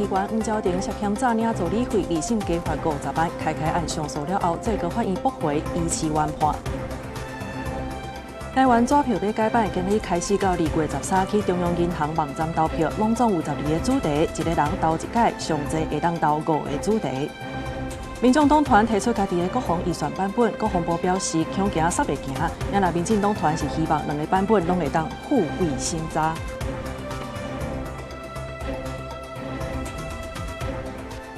議員黃昭廷涉嫌詐領助理費，二審加罰50萬，開開案上訴了後，最高法院駁回，維持原判。台灣紙票欲改版，今日開始到2月13去中央銀行網站投票，攏總有12個主題，一個人投一擺，上濟會當投五個主題。民眾黨團提出家己的國防預算版本，國防部表示恐驚煞袂行，也若民進黨團是希望兩个版本攏會當互為審查。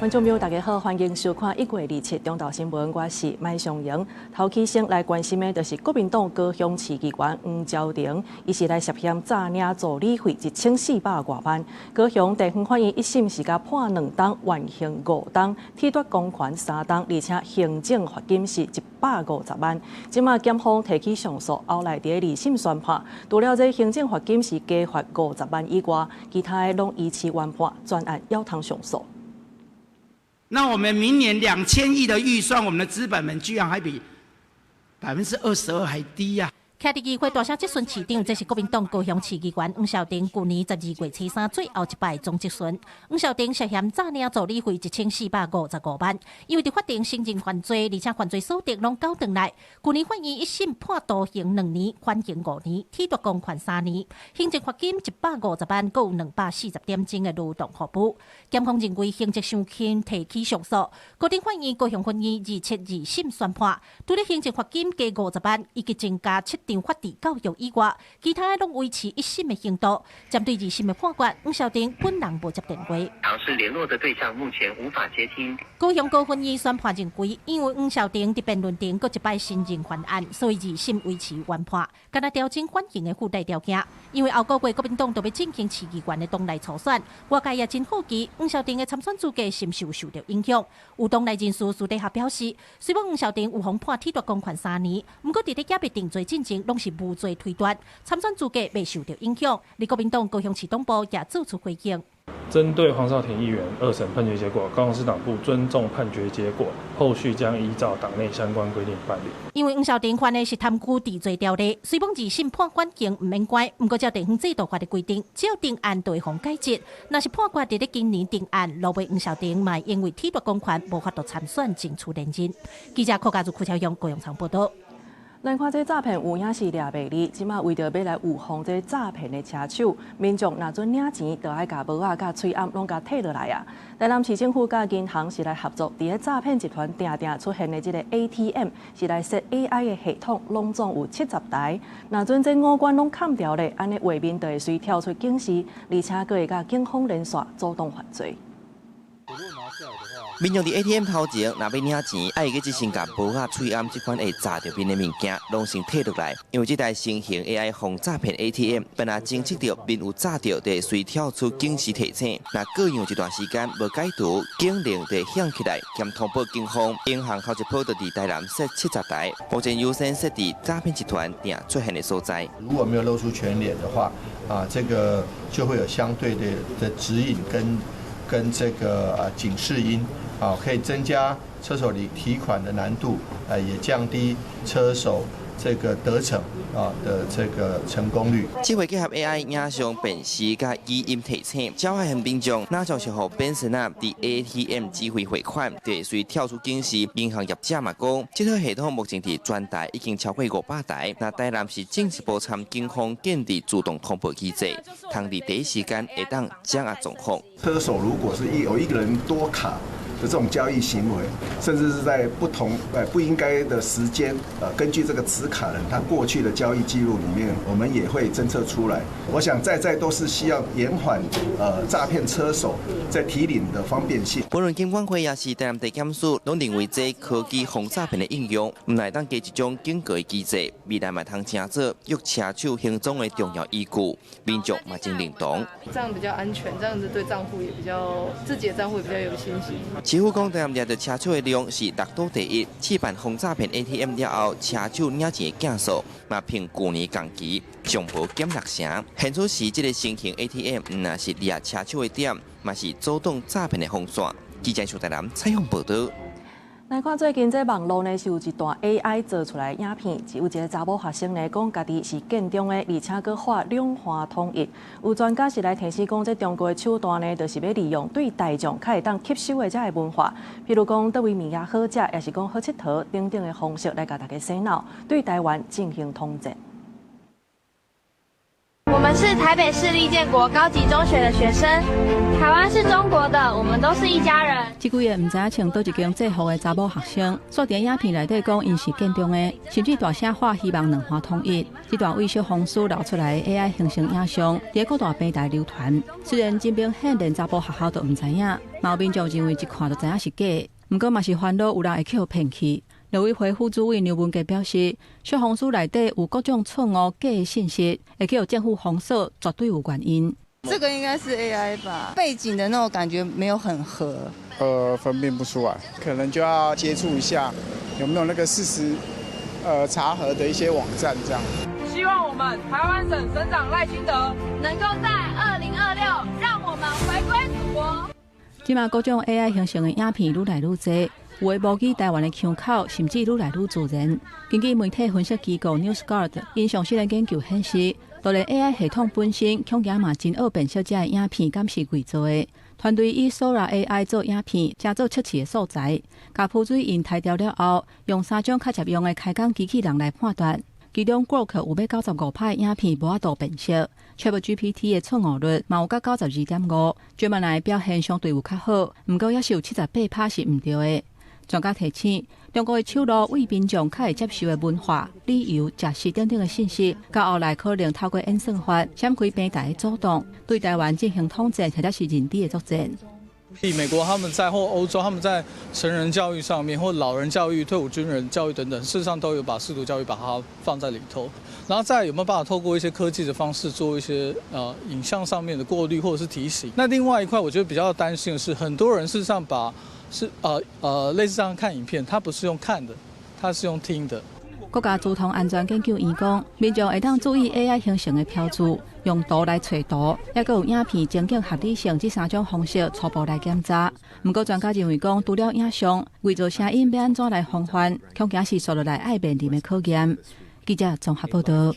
觀眾朋友，大家好，歡迎收看1月27中晝新聞，我是麥尚瑩。頭起先來關心的，就是國民黨高雄市議員黃昭廷，伊是來涉嫌詐領助理費1400外萬。高雄地方法院一審是共判2冬，緩刑5冬，褫奪公權3冬，而且行政罰金是150萬。這馬檢方提起上訴，後來佇二審宣判，除了這行政罰金是加罰50萬以外，其他的攏維持原判，全案猶通上訴。那我們明年2000億的預算，我們的資本們居然還比22%還低呀！徛佇議會大聲質詢市長，這是國民黨高雄市議員黃少廷舊年12月初三最後一擺總質詢。黃少廷涉嫌詐領助理費1455萬，因為佇法庭承認犯罪，而且犯罪所得攏繳轉來。舊年法院一審判徒刑2年，緩刑5年，褫奪公權3年，行政罰金150萬，閣有240點鐘的勞動服務。檢方認為刑責傷輕，提起上訴。高等法院高雄分院27二審宣判，除了行政罰金加50萬，以及增加7場法治教育以外，其他攏維持一審的刑度。針對二審的判決，黃少廷本人無接電話。嘗試聯絡的對象目前無法接聽。高雄高分院宣判認為，因為黃少廷佇辯論庭閣一擺承認犯案，所以二審維持原判，干焦調整緩刑的附帶條件。因為後個月國民黨就欲進行市議員的黨內初選，外界也真好奇黃少廷的參選資格是毋是有受著影響。有黨內人士私底下表示，雖罔黃少廷有予判褫奪公權3年，毋過佇咧猶未定罪進前，攏是無罪推斷，參選資格未受著影響。而國民黨高雄市黨部也做出回應。針對黃少廷議員二審判決結果，高雄市黨部尊重判決結果，後續將依照黨內相關規定辦理。因為黃少廷犯的是貪污治罪條例，雖罔二審判緩刑毋免關，毋過照地方制度法的規定，只要定案就會予解職。若是判決佇咧今年定案，落尾黃少廷嘛因為褫奪公權無法度參選爭取連任。記者柯家如、柯超勇高雄場報導。咱看這詐騙有影是掠袂離，這馬為著欲來預防這詐騙的車手，民眾若準領錢，就愛共帽仔佮喙罨攏共提落來啊！台南市政府佮銀行是來合作，佇咧詐騙集團定定出現的這个 ATM 是來設 AI 的系統，攏總有70台。若準這五官攏崁著咧，按呢畫面就會隨跳出警示，而且閣會佮警方連線，阻擋犯罪。民眾佇 ATM 頭前，若欲領錢，愛會記先共帽仔、喙罨這款會詐著面的物件，攏先提落來。因為這台新型 AI 防詐騙 ATM，本來偵測著面有詐著，就會隨跳出警示提醒。若過用一段時間無解除，警鈴就會響起來，兼通報警方。銀行頭一波就佇台南設70台，目前優先設佇詐騙集團定出現的所在。如果沒有露出全臉的話，啊，這個就會有相對的指引跟這個警示音。啊，可以增加車手提款的難度，也降低車手這個得逞啊的這個成功率。這回結合 AI 影像辨識佮語音提醒，鳥海縣民眾若像是予變身仔佇 ATM 指揮匯款，就會隨跳出警示。銀行業者嘛講，這套系統目前佇全台已經超過500台。那台南市進一步參警方建立自動通報機制，通佇第一時間會當掌握狀況。車手如果是有一個人多卡的這種交易行為，甚至是在不同不應該的時間，根據這個持卡人他過去的交易記錄裡面，我們也會偵測出來。我想在在都是需要延緩詐騙車手在提領的方便性。無論金管會抑是台南地檢署，攏認為這科技防詐騙的應用，毋但會當加一種警告的機制，未來嘛通成做約車手行蹤的重要依據，民眾嘛真認同。這樣比較安全，這樣子對賬戶也比較，自己的賬戶也比較有信心。市府講，台南掠著車手的量是六都第一。試辦防詐騙 ATM 了後，車手領錢的件數嘛，憑舊年同期上無減六成。顯出是這个新型 ATM，毋但是掠車手的點，嘛是阻擋詐騙的防線。記者徐台南採訪報導。來看最近這網路呢，是有一段 AI 做出來的影片，是有一個查某學生呢講家己是建中的，而且閣喊兩岸統一。有專家是來提醒講，這中國的手段呢，就是欲利用對大眾較會當吸收的這个文化，譬如講佗位物件好食，抑是講好𨑨迌等等的方式來共大家洗腦，對台灣進行統戰。我們是台北市立建國高級中學的學生，台灣是中國的，我們都是一家人。這幾个毋知影穿佗一間制服的查某學生，煞佇影片內底講𪜶是建中的，甚至大聲喊希望兩岸統一。這段為小紅書流出來的 AI 形成影像，佇各大平台流傳。雖然真明顯連查埔學校都毋知影，嘛有民眾認為一看就知影是假的。毋過嘛是煩惱有人會去予騙去。陸委會副主委劉文傑表示，小紅書內底有各種錯誤假的信息，會去予政府封鎖，絕對有原因。這個應該是 AI 吧？背景的那種感覺沒有很合。分辨不出來，可能就要接觸一下，有沒有那個事實，查核的一些網站這樣。希望我們台灣省省長賴清德能夠在2026讓我們回歸祖國。這馬各種 AI 形成的影片愈來愈濟。有的模擬台灣的腔口，甚至愈來愈自然。根據媒體分析機構 NewsGuard 𪜶上新的研究顯示，就連 AI 系統本身，恐驚嘛真愛辨識這个影片敢是偽造的。團隊以 Sora AI 做影片，加做測試的素材，共浮水印刣掉了後，用三種較常用的開講機器人來判斷。其中 Grok 有欲95%的影片無法度辨識，ChatGPT 的錯誤率嘛有甲92.5，Gemini 表現相對有較好，毋過猶是有78%是毋對的。專家提醒，中國的手路為民眾較會接受的文化、旅遊、食食等等的信息，到後來可能透過演算法，閃開平台的阻擋，對台灣進行統戰或者是認知的作戰。美國他們在或歐洲，他們在成人教育上面，或老人教育、退伍軍人教育等等，事實上都有把識讀教育把它放在裡頭。然後再有沒有辦法透過一些科技的方式做一些影像上面的過濾或者是提醒？那另外一塊，我覺得比較擔心的是，很多人事實上把是類似這樣看影片，他不是用看的，他是用聽的。國家資通安全研究院講，民眾會當注意 AI 形成的標註，用圖來揣圖，抑閣有影片情景合理性這三種方式初步來檢查。毋過專家認為講，除了影像，偽造聲音欲按怎來防範，恐驚是紲落來愛面臨的考驗。記者綜合報導。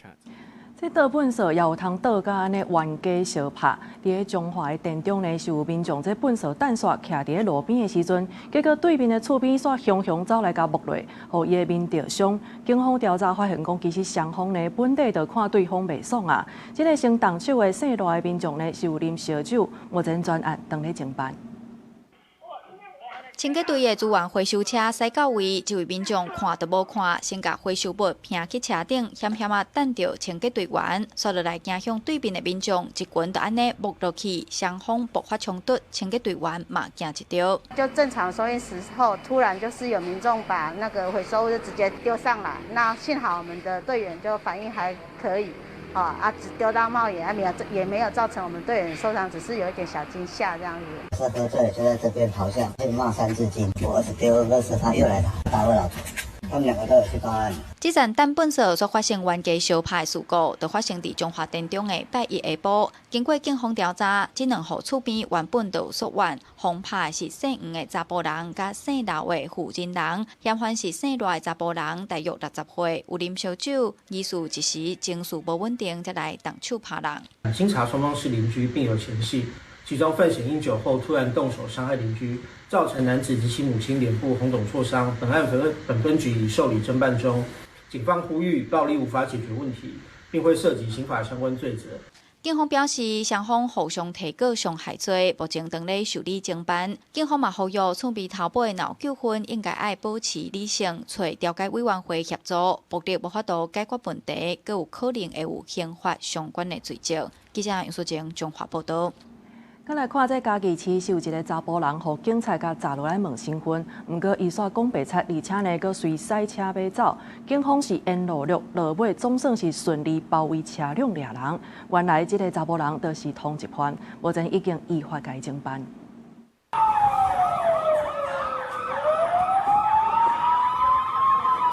這倒糞埽也有通倒甲按呢冤家相拍。佇咧彰化的田中呢，是有民眾這糞埽疳煞徛佇咧路邊的時陣，結果對面的厝邊煞雄雄走來共摸落，予伊的面著傷。警方調查發現講，其實雙方呢本底就看對方袂爽啊。這个先動手的姓賴的民眾呢，是有啉燒酒，目前全案當咧偵辦。清潔隊的資源回收車駛到位，這位民眾看都無看，先共回收物拚去車頂，險險仔等著清潔隊員，紲落來驚向對面的民眾，一拳就按呢摸落去，雙方爆發衝突，清潔隊員嘛驚一著。就正常收運時候，突然就是有民眾把那個回收物就直接丟上來，那幸好我們的隊員就反應還可以。啊，只丟到帽檐，沒有，也沒有造成我們隊員受傷，只是有一點小驚嚇這樣子。說喝醉就在這邊咆哮，就罵三字經。我兒子丟垃圾，他又來打打我老婆，他們兩個都有去報案。這陣疳糞埽所發生冤家相拍的事故，就發生佇彰化田中的拜一下晡。經過警方調查，這兩戶厝邊原本就有宿怨，互拍的是姓黃的查埔人，佮姓劉的婦人人，嫌犯是姓賴的查埔人，大約60歲，有啉燒酒，疑似一時情緒無穩定，才來動手拍人。經查雙方是鄰居，並有嫌隙，其中范顯因酒後突然動手傷害鄰居，造成男子及其母親臉部紅腫挫傷。本案本分局已受理偵辦中。警方呼籲，暴力無法解決問題，並會涉及刑法相關罪責。警方表示，雙方互相提告傷害罪，目前正咧受理偵辦。警方嘛呼籲，厝邊頭尾若有糾紛，應該愛保持理性，揣調解委員會協助，暴力無法度解決問題，閣有可能會有刑法相關的罪責。記者楊淑靜彰化報導。再來看，這嘉義市是有一个查埔人，予警察共查落來問身份，毋過伊煞講白賊，而且呢，閣隨賽車欲走。警方是沿路掠，落尾總算是順利包圍車輛掠人。原來這个查埔人就是通緝犯，目前已經依法共伊偵辦。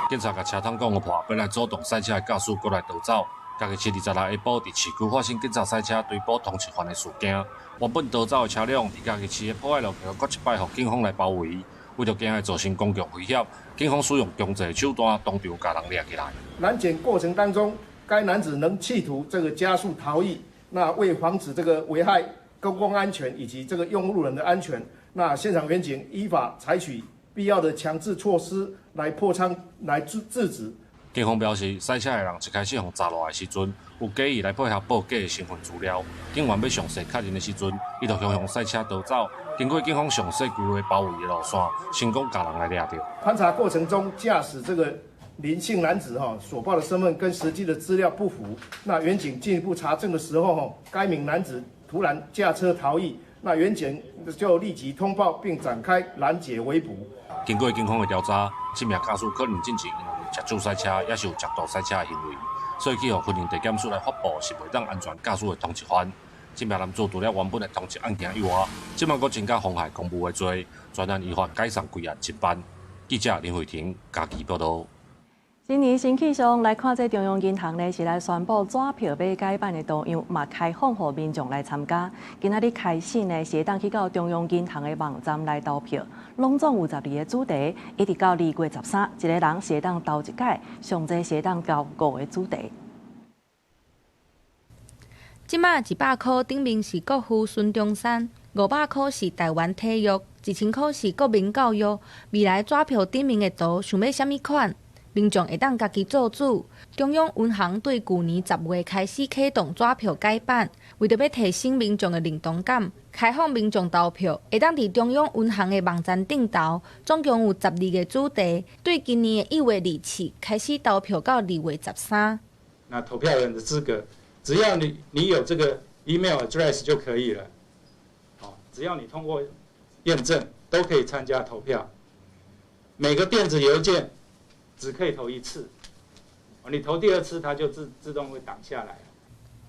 警察共車窗講予破，欲來阻擋賽車的駕駛，閣來逃走。嘉義市26下晡，佇市區發生警察賽車追捕通緝犯的事件。原本逃走的車輛，佇嘉義市的博愛路橋，閣一擺予警方來包圍。為著驚會造成公共危險，警方使用強制手段當場共人掠起來。攔檢過程當中，該男子仍企圖這個加速逃逸，那為防止這個危害公共安全以及這個用路人的安全，那現場員警依法採取必要的強制措施來破窗來制止。警方表示，賽車的人一開始予查落來時陣，有假意來配合報假的身份資料。警員欲詳細確認的時陣，伊就雄雄賽車逃走。經過警方詳細規劃包圍的路線，成功共人來掠著。盤查過程中，駕駛這個林姓男子哈所報的身份跟實際的資料不符。那員警進一步查證的時候，該名男子突然駕車逃逸，那員警就立即通報並展開攔截圍捕。經過警方的調查，這名駕駛可能進前因為食酒賽車，抑是有食毒賽車的行為，所以去予雲林地檢署來發布是袂當安全駕駛的通緝犯。這名男子除了原本的通緝案件以外，這擺閣增加妨害公務的罪，全案依法解送歸案偵辦。記者林慧婷嘉義報導。新年新氣象，來看這中央銀行呢，是來宣布紙票欲改版的圖樣，嘛開放予民眾來參加。今仔日開始呢，是會當去到中央銀行的網站來投票，攏總有12個主題，一直到2月13，一個人是會當投一擺，上濟是會當投五個主題。這擺100箍頂面是國父孫中山，500箍是臺灣體育，1000箍是國民教育。未來紙票頂面的圖想欲啥物款？民眾會當家己做主。中央銀行對舊年10月開始啟動紙票改版，為著欲提升民眾的認同感，開放民眾投票，會當佇中央銀行的網站頂投。總共有12個主題，對今年的1月27開始投票到2月13。那投票人的資格，只要你有這個 email address 就可以了。只要你通過驗證，都可以參加投票。每個電子郵件只可以投一次，你投第二次，它就自動會擋下來。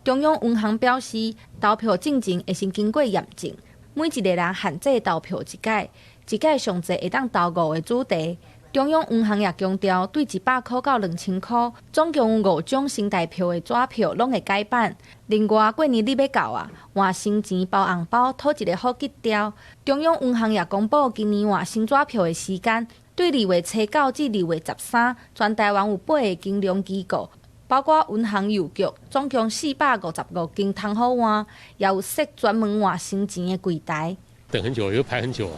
中央銀行表示，投票進前會先經過驗證，每一個人限制投票一擺，一擺上濟會當投五個主題。中央銀行也強調，對100箍到2000箍，總共有五種新台票的紙票攏會改版。另外，過年你欲到啊，換新錢包紅包，討一個好吉兆。中央銀行也公布今年換新紙票的時間。對2月初9至2月13，全台灣有八个金融機構，包括銀行、郵局，總共455間通好換，也有設專門換新錢的櫃台。等很久，有排很久，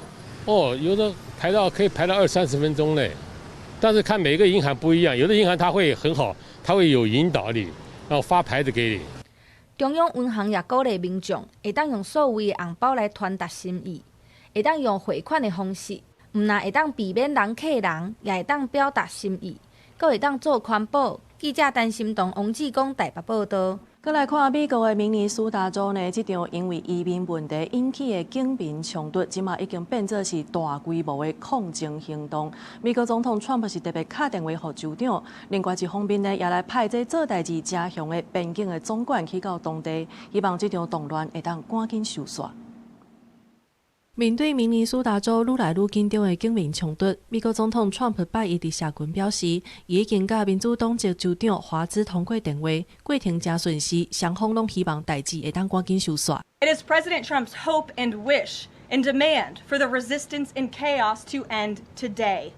哦，有的排到可以排到二三十分鐘嘞。但是看每個銀行不一樣，有的銀行它會很好，它會有引導你，然後發牌子給你。中央銀行也鼓勵民眾會當用數位的紅包來傳達心意，會當用匯款的方式。毋但會當避免人客人，也會當表達心意，閣會當做環保。記者陳心彤、王志剛台北報導。閣來看美國的明尼蘇達州呢，這場因為移民問題引起的警民衝突，這馬已經變做是大規模的抗爭行動。美國總統川普是特別敲電話予州長，另外一方面呢，也來派這做代誌誠兇的邊境的總管去到當地，希望這場動亂會當趕緊收煞。面對明尼蘇達州愈來愈緊張的警民衝突，美國總統川普拜一佇社群表示，伊已經佮民主黨籍州長華茲通過電話，過程誠順遂，雙方攏希望代誌會當趕緊收煞。 It is President Trump's hope and wish and demand for the resistance and chaos to end today.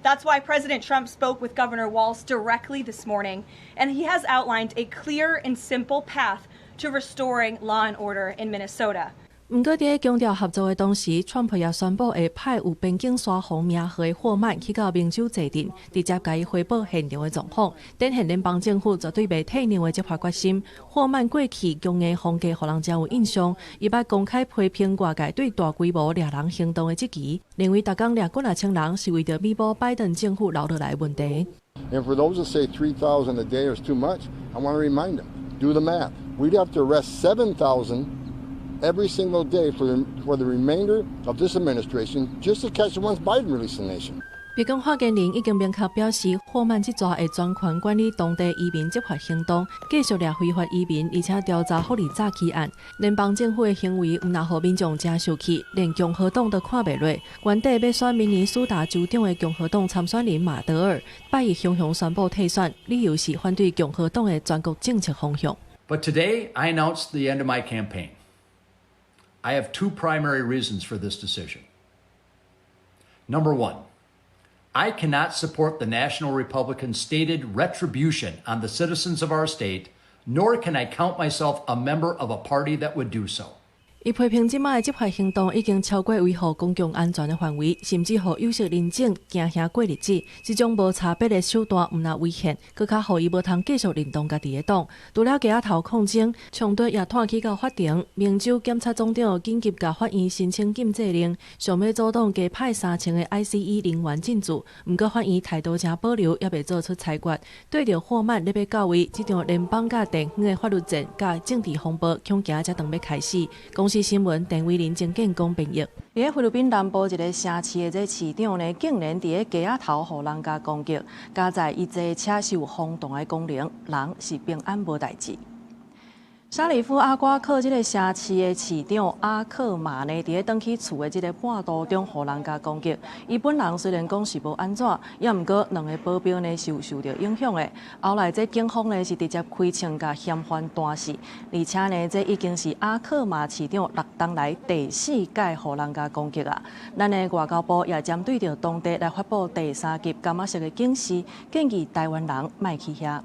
That's why President Trump spoke with Governor Walz directly this morning, and he has outlined a clear and simple path to restoring law and order in Minnesota. 毋過，佇強調合作的同時，川普也宣布會派有邊境沙皇名號的霍曼去到明州坐鎮，直接共伊匯報現場的狀況，展現聯邦政府絕對袂退讓的執法決心。霍曼過去強硬風格，予人誠有印象，伊捌公開批評外界對大規模掠人行動的質疑，認為逐工掠幾若千人是為著彌補拜登政府留落來的問題。 And for those that say 3,000 a day is too much, I want to remind them, do the math. We'd have to arrest 7,000 every single day for the remainder of this administration just to catch the ones Biden released in the nation. 白宮發言人已經明確表示，霍曼這逝會專權管理當地移民執法行動，繼續掠非法移民，而且調查福利詐欺案。聯邦政府的行為毋但予民眾誠受氣，連共和黨都看袂落。原底欲選明尼蘇達州長的共和黨參選人馬德爾，拜一雄雄宣布退選，理由是反對共和黨的全國政策方向。 But today I announced the end of my campaign. I have two primary reasons for this decision. Number one, I cannot support the National Republicans' stated retribution on the citizens of our state, nor can I count myself a member of a party that would do so. 伊批評這擺的執法行動已經超過維護公共安全的範圍，甚至予有色人種驚嚇過日子。這種無差別的手段毋但違憲，閣較予伊無通繼續認同家己的黨。除了街仔頭抗爭，衝突也湠去到法庭。明州檢察總長緊急共法院申請禁制令，想欲阻擋加派3000個 ICE 人員進駐。毋過法院態度誠保留，猶未做出裁決。對著霍曼咧欲到位，這場聯邦佮地方的法律戰佮政治風暴，恐驚才當欲開始。公視新聞陳偉林、鄭建功編譯。佇咧菲律賓南部一個城市的這市長呢，竟然佇咧街仔頭予人共攻擊，佳哉伊坐車是有防彈的功能，人是平安無代誌。沙里夫阿瓜克這個城市的市長阿克馬呢，佇咧轉去厝的這個半途中，予人共攻擊。伊本人雖然講是無按怎，猶毋過兩個保鏢呢是有受著影響的。後來這警方呢是直接開槍共嫌犯彈死，而且呢這已經是阿克馬市長6冬來第四擺予人共攻擊啊！咱的外交部也針對著當地來發布第三級柑仔色的警示，建議臺灣人莫去遐。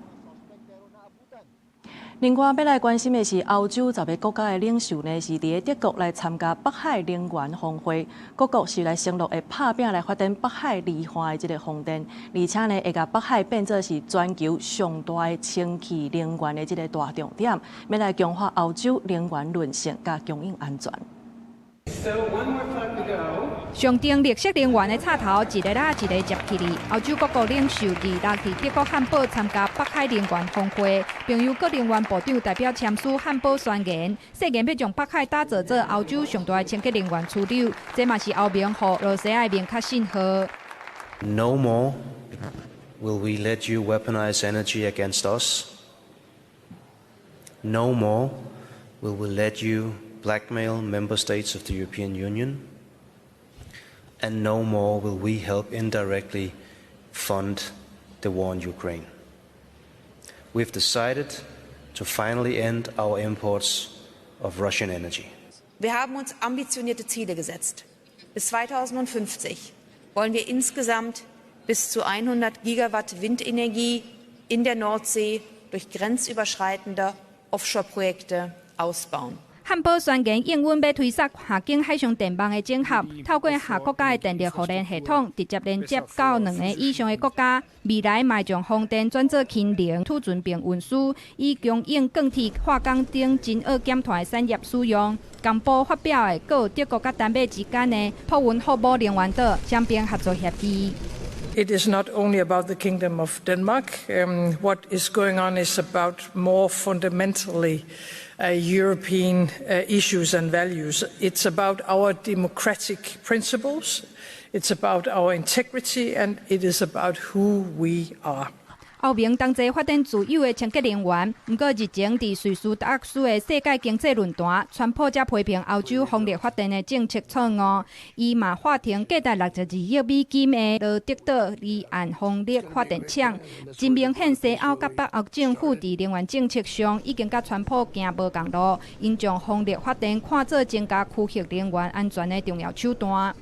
另外，欲來關心的是，歐洲10個國家的領袖呢，是佇咧德國來參加北海能源峰會，各國是來承諾會拍拚來發展北海離岸的這个風電，而且呢，會共北海變做是全球上大的清潔能源的這个大重點，欲來強化歐洲能源韌性佮供應安全。上頂綠色能源的插頭一个啦一个接起來。歐洲各國領袖二六佇德國漢堡參加北海能源峰會，並由各能源部長代表簽署漢堡宣言，誓言欲將北海打造做歐洲上大的清潔能源樞紐。這嘛是歐盟予羅西亞的明確信號。 No more will we let you weaponize energy against us. No more will we let you blackmail member states of the European Union. And no more will we help indirectly fund the war in Ukraine. We've decided to finally end our imports of Russian energy. Wir haben uns ambitionierte Ziele gesetzt. Bis 2050 wollen wir insgesamt bis zu 100 Gigawatt Windenergie in der Nordsee durch grenzüberschreitende Offshore-Projekte ausbauen. 漢堡宣言應允欲推捒跨境海上電網的整合，透過跨國家的電力互聯系統，直接連接到兩個以上的國家。未來嘛會將風電轉做氫能儲存並運輸，以供應鋼鐵、化工等珍奧減碳的產業使用。同步發表的，閣有德國佮丹麥之間的朴雲霍姆能源島雙邊合作協議。 It is not only about the Kingdom of Denmark. What is going on is about more fundamentally European issues and values. It's about our democratic principles. It's about our integrity, and it is about who we are. 歐盟同齊發展自有的清潔能源，毋過日前佇瑞士達沃斯的世界經濟論壇，川普才批評歐洲風力發電的政策錯誤，伊嘛喊停價值62億美金的羅德島離岸風力發電廠。真明顯，西歐佮北歐政府佇能源政策上已經佮川普行無仝路，𪜶將風力發電看做增加區域能源安全的重要手段。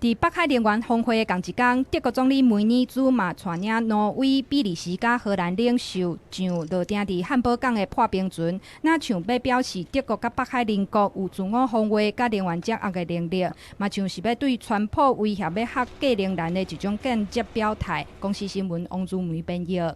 佇北海能源峰會的仝一工，德國總理梅爾茲嘛帶領挪威、比利時佮荷蘭領袖上落碇佇漢堡港的破冰船，若像欲表示德國佮北海鄰國有自我防衛佮能源掌握的能力，嘛像是欲對川普威脅欲箝格陵蘭的一種間接表態。公視新聞王如梅編譯。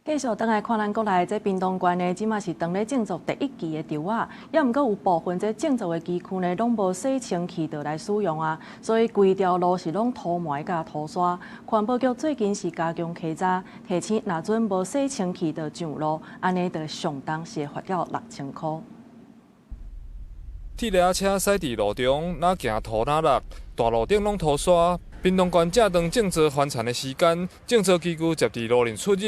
繼續轉來看咱國內這屏東縣呢，這馬是當咧種作第一季的稻仔，猶毋過有部分這種作的基區呢，攏無洗清氣道來使用啊，所以規條路是攏塗糜佮塗沙。環保局最近是加強稽查，提醒若準無洗清氣道上路，按呢就相當是會罰了6000箍。鐵螺仔車駛佇路中，若行塗若落，大路頂攏塗沙。屏東縣正當種作翻田的時間，種作機具捷佇路面出入。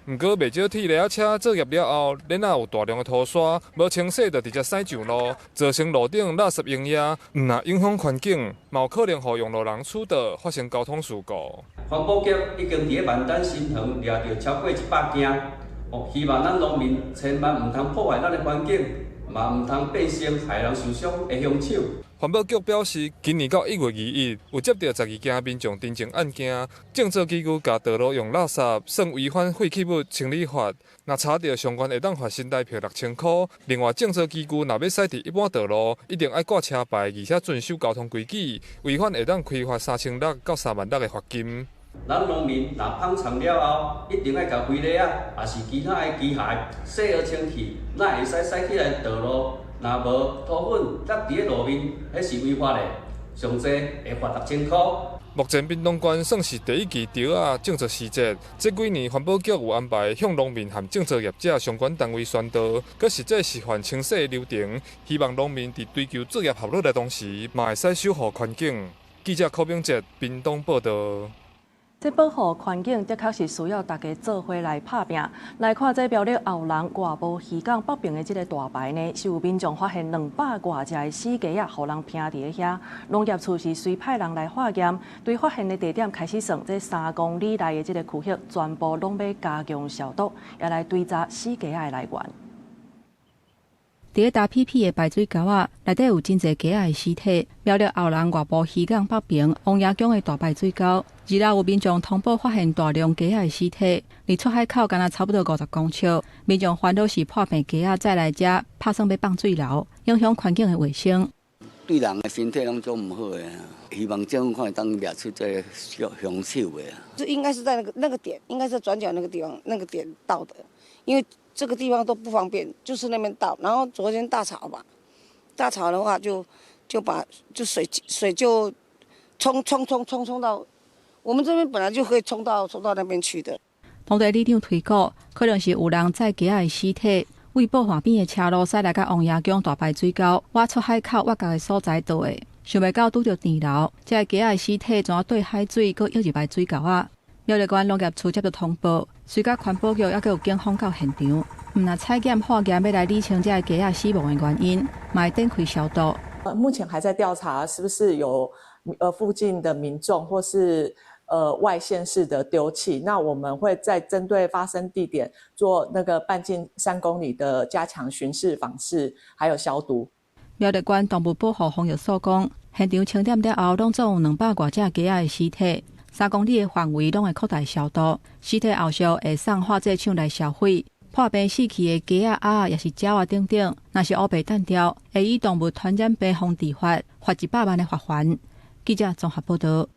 毋過，袂少鐵螺仔車作業了後，連仔有大量的塗沙，無清洗就直接駛上路，造成路頂垃圾擁壓，毋但影響環境，嘛有可能予用路人搐著，發生交通事故。環保局已經佇咧萬丹新園掠著超過100件，哦，希望咱農民千萬毋通破壞咱的環境，嘛毋通變成害人受傷的兇手。環保局表示，今年到1月21日，有接到12件民眾陳情案件，政作機具共道路用垃圾算違反廢棄物清理法，若查著相關會當罰新台票6000箍。另外，政作機具若欲駛佇一般道路，一定愛掛車牌，而且遵守交通規矩，違反會當開罰3600到3萬6的罰金。咱農民若捧場了後，一定愛共灰犁仔，抑是其他的機械洗好清氣，才會使駛起來道路。若無塗粉落佇咧路面，彼是違法的，上濟會罰6000箍。目前屏東縣算是第一期稻仔種植時節，這幾年環保局有安排向農民和種植業者相關單位宣導，閣實際示範清洗流程，希望農民佇追求作業效率的同時，嘛會使守護環境。記者柯炳哲屏東報導。這保護環境的確是需要大家做伙來拍拚。來看這苗栗後龍外埔漁港北爿的這个大排呢，是有民眾發現200外隻的死雞仔，予人拚佇咧遐。農業處是隨派人來化驗，對發現的地點開始算，這3公里內的這个區域全部攏欲加強消毒，也來追查死雞仔的來源。佇咧焦敝敝的排水溝仔，內底有真濟雞仔的屍體。苗栗後龍外埔漁港北爿王爺宮的大排水溝，二樓有民眾通報發現大量雞仔的屍體，離出海口敢若差不多50公尺。民眾煩惱是破病雞仔載來遮，拍算欲放水流，影響環境的衛生。對人的身體攏總毋好的，希望政府看會當掠出這个兇手的。這應該是在那個點，應該是轉角那個地方那個點倒的，因為這個地方都不方便，就是那邊倒。然後昨天大潮吧，大潮的話就把就水就沖沖沖沖沖到我們這邊本來就可以沖到那邊去的。當地里長推估，可能是有人載雞仔的屍體，為埔岸邊的車路駛來到王爺宮大排水溝，倚出海口倚角的所在倒的，想袂到拄著澱流，這个雞仔的屍體怎對海水閣湧入來水溝仔。苗栗縣農業處接到通報，隨佮環保局猶閣有警方到現場，毋但採檢化驗欲來理清這个雞仔死亡的原因，嘛會展開消毒。目前還在調查，是不是有附近的民眾或是外縣市的丟棄？那我們會再針對發生地點做那個半徑3公里的加強巡視訪視，還有消毒。苗栗縣動物保護防疫所講，現場清點了後，攏總有200外隻雞仔的屍體。3公里的範圍攏會擴大消毒，屍體後續會送化製廠來銷毀。破病死去的雞仔、鴨仔，抑是鳥仔等等，若是烏白擲掉，會依動物傳染病防治法罰100萬的罰鍰。記者綜合報導。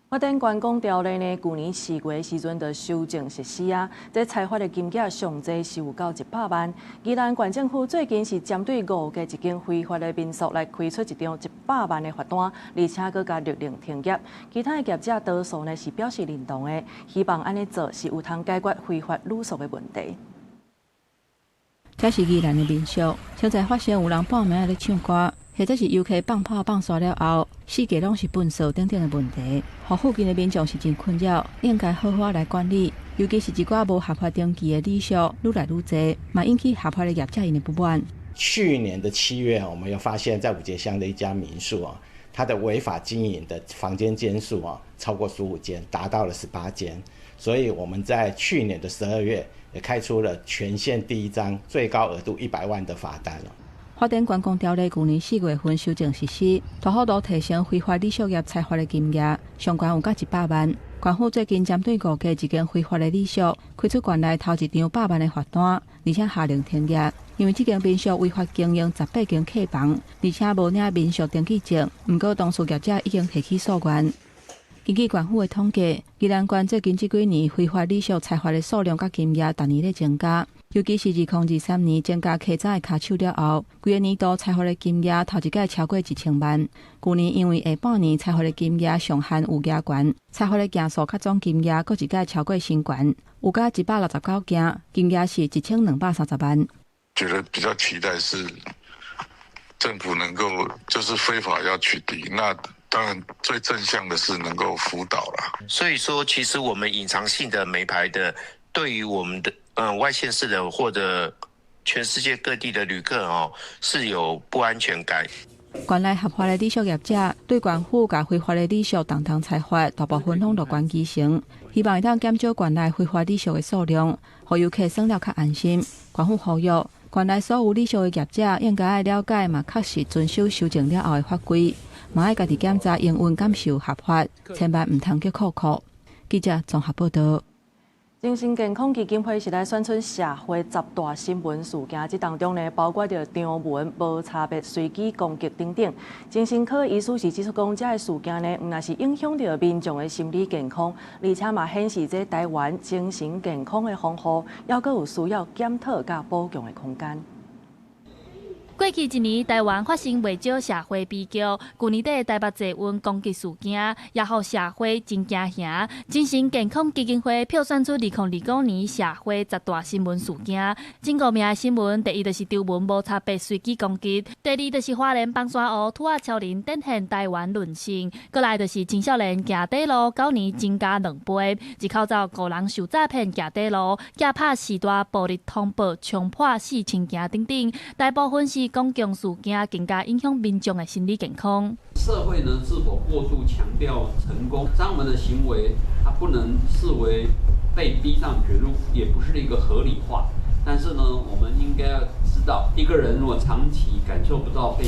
發展觀光條例呢，舊年4月時陣就修正實施啊，這裁罰的金額上濟是有到100萬。宜蘭縣政府最近是針對五家一間非法的民宿來開出一張100萬的罰單，而且閣共勒令停業。其他的業者多數呢是表示認同的，希望按呢做是有通解決非法旅宿的問題。這是宜蘭的民宿，現在發現有人半暝仔咧唱歌，或者是遊客放炮放煞了後，四界攏是糞埽等等的問題，予附近的民眾是真困擾，應該好好來管理。尤其是一寡無合法登記的旅宿愈來愈濟，嘛引起合法的業者𪜶的不滿。去年的7月，我們又發現，在五結鄉的一家民宿啊，它的違法經營的房間間數啊，超過15間，達到了18間。所以我們在去年的12月，也開出了全縣第一張最高額度100萬的罰單。發展觀光條例舊年4月份修正實施，大幅度提升非法旅宿業裁罰的金額，上懸有到100萬。縣府最近針對五家一間非法的旅宿，開出縣內頭一張百萬的罰單，而且下令停業。因為這間民宿違法經營18間客房，而且無領民宿登記證。毋過當事業者已經提起訴願。根據縣府的統計，宜蘭縣最近這幾年非法旅宿裁罰的數量佮金額，逐年咧增加。尤其是2023年增加客棧的跤手了後，規个年度裁罰的金額頭一擺超過1000萬。舊年因為下半年裁罰的金額上限有加懸，裁罰的件數佮總金額閣一擺超過新懸，有甲169件，金額是1230萬。覺得比較期待是政府能夠就是非法要取締，那當然最正向的是能夠輔導啦。所以說，其實我們隱藏性的沒牌的，對於我們的外縣市的或者全世界各地的旅客哦，是有不安全感。縣內合法的旅宿業者對縣府共非法的旅宿共同裁罰，大部分攏樂觀其成，希望會當減少縣內非法旅宿的數量，予遊客耍了較安心。縣府呼籲，原來所有旅宿的業者應該愛了解，嘛確實遵守修正了後的法規，嘛愛家己檢查營運敢是有合法，千萬毋通叫扣扣。記者綜合報道。精神健康基金會是來選出社會十大新聞事件，這當中呢，包括著張文無差別隨機攻擊等等。精神科醫師是指出講，這个事件呢，毋但是影響著民眾的心理健康，而且嘛顯示這台灣精神健康的防護，猶閣有需要檢討佮補強的空間。過去一年，台灣發生袂少社會悲劇。舊年底台北捷運攻擊事件，也予社會真驚嚇。精神健康基金會票選出2029年社會十大新聞事件。前五名的新聞，第一就是張文無差別隨機攻擊，第二就是花蓮枋山湖兔仔超人展現台灣韌性，閣來就是青少年行短路，9年增加2倍。一口罩五人受詐騙行短路，寄拍四大暴力通報，衝破4000件等等。大部分是公共事件，更加影響民眾的心理健康。社會呢，是否過度強調成功？張文的行為，他不能視為被逼上絕路，也不是一個合理化。但是呢，我們應該要知道，一個人如果長期感受不到被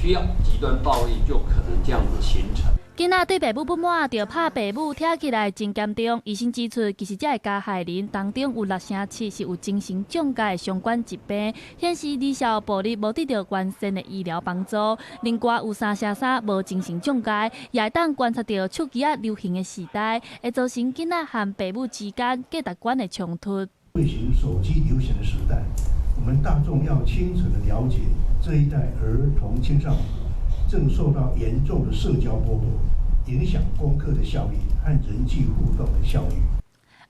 需要，極端暴力就可能這樣子形成。囡仔對爸母不滿，就拍爸母，聽起來真嚴重。醫生指出，其實這个加害人當中有6成7是有精神障礙相關疾病，顯示兒少暴力無得到完善的醫療幫助。另外有3成3無精神障礙，也會當觀察到手機仔流行的時代，會造成囡仔和爸母之間價值觀的衝突。流行手機流行的時代，我們大眾要清楚的了解這一代兒童青少年正受到嚴重的社交剝奪，影響功課的效率和人際互動的效率。